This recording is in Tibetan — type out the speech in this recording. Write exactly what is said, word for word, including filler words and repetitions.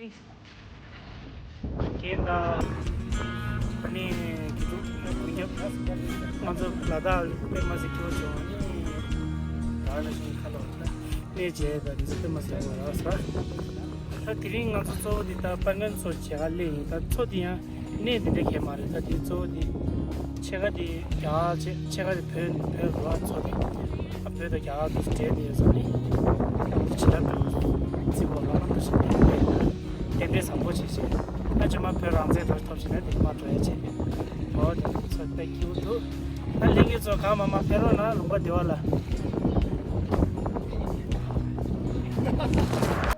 རྒན་དང་ཨ་ནི་དགེ་ཕྲུག་དགུན་ཁྱབ་ང་ཚོ་ལ་དྭགས་པད་མ་གཟིགས་སྐྱོར་བྱུང་ཨ་ནི་ད་ནི་ཤིང་ཁ་ལོ་ད་གནས་མཇལ་དང་དེ་ཚོ་པད་མ་གཟིགས་སྐྱོར་ལ་ས། ད་དེ་རིང་ང་ཚོ་གཙོ་བོ་འདི་ད་པར་ནན་མཚོ་མཇལ་ཁ་སླེབས་ཡིན། ད་མཚོ་འདི་ཡང་གནས་འདི་འདྲ་གས་མ་རེད། ད་དེ་གཙོ་བོ་འདི་ཕྱེད་ཀ་འདི་རྒྱ་གར་ཕྱེད་ཕྱེད་ཀ་འདི་བོད་བོད་རུ་བ་མཚོ་འདི་ཨ་བོད་དང་རྒྱ་གར་དུ་འབྲེལ་ནས་ཡོད་ས་ནི་ད་འདི་ཇི་ལྟར་འབྲེལ་བ་རྩིས་པོ་ལ་ལམ་དུ་ཞིག་རྟེན་འབྲེལ་བཟང་པོ་བྱེད་ཅིང་ཨ་ཅོ་མ་བོད་རང་བཙན་འགྲོ་ཐོབ་ཞིག་ན་དེ་མ་འགྲོ་ཡ་བྱེད། འོ་དེ་ཚོ་ལྟ་སྐྱིད་པོ་འདུག་ད་ལྷན་རྒྱས་ཚོ་གང་མང་མང་ཕེབས་རོགས་གནང་། ལུང་པ་བདེ་བ་ལ།